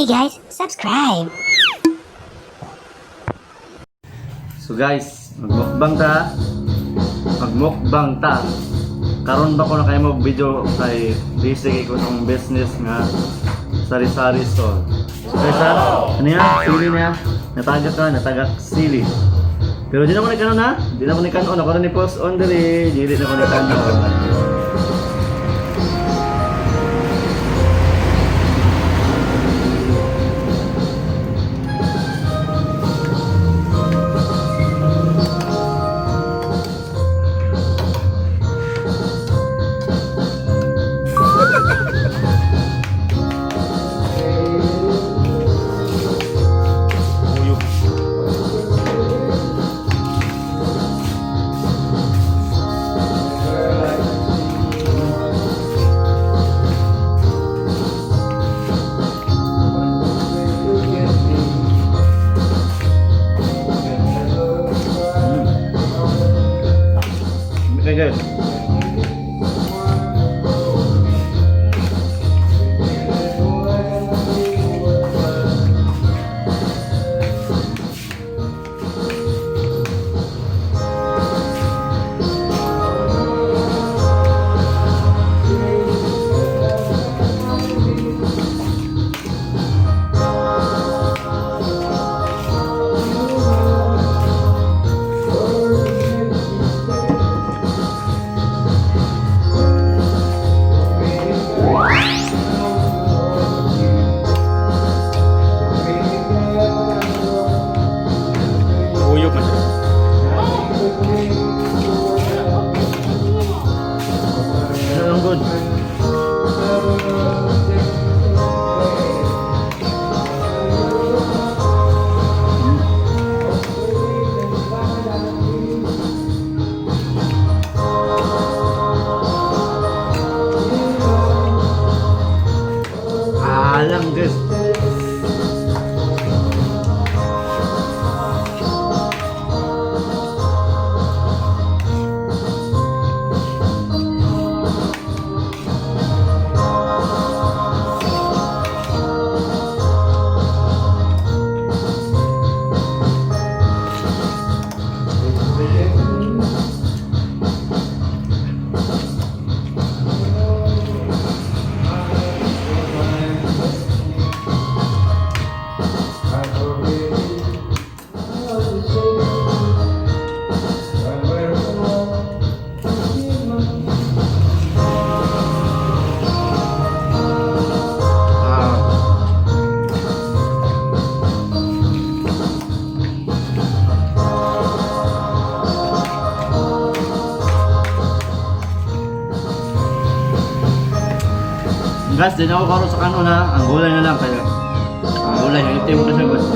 Hey guys, subscribe. So guys, magmukbang ta. Magmukbang ta. Karon ba ko na kayo mo video kay busy kay ko tong business nga sari-sari store. So guys ha, ano yan? Sili niya. Natagak ka, natagak sili. Pero di na ko nagkanon ha. Di na ko nagkanon. Ako na ni post on diri. Dili na ko nagkanon. Uyog. Okay guys. Uyog man siya. Ano lang good. Alam guys. Ah. Guys, di na ako karon sa kanon ha. Ang gulay na lang kaya. Ang gulay, healthy mo kasi guys.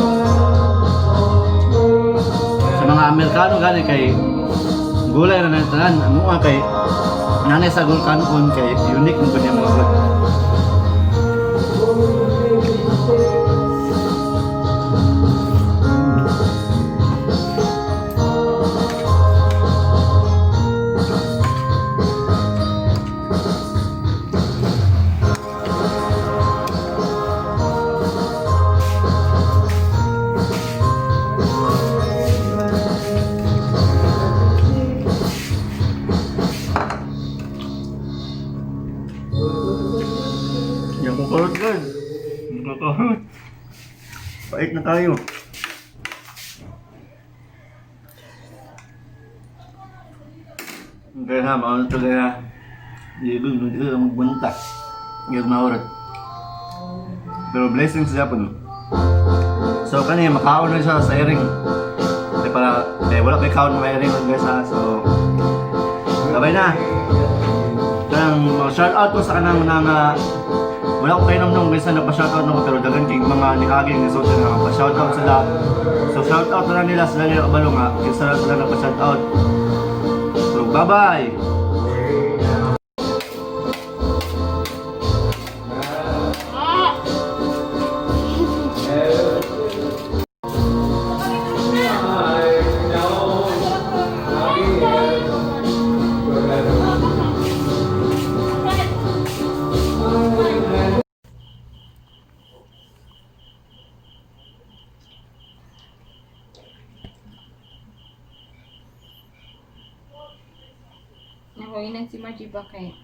Sa mga Amerikano gani kay gulay na na tanan. Ang mga kay nanay sa gul kanon kay unique mo niya mga good. Yan ko karot guys. Nakakaharot. Pait na tayo. Okay ha, maano tuloy ha. Hindi ko, hindi ko magbunta. Hindi ko maurot. Pero blessings siya po. So kani makaon na siya sa airing. Eh para eh wala may kaon mga airing guys ha. So sabay na. Kanang shout out ko sa kanang mga wala ko kayo nung minsan nagpa-shout out nako pero daghan kay mga niagi nga social nga pa-shout out sila. So shout out na lang nila sila nila kabalo nga kinsa na sila nagpa-shout out. So bye-bye. Kainan si Margie ba kay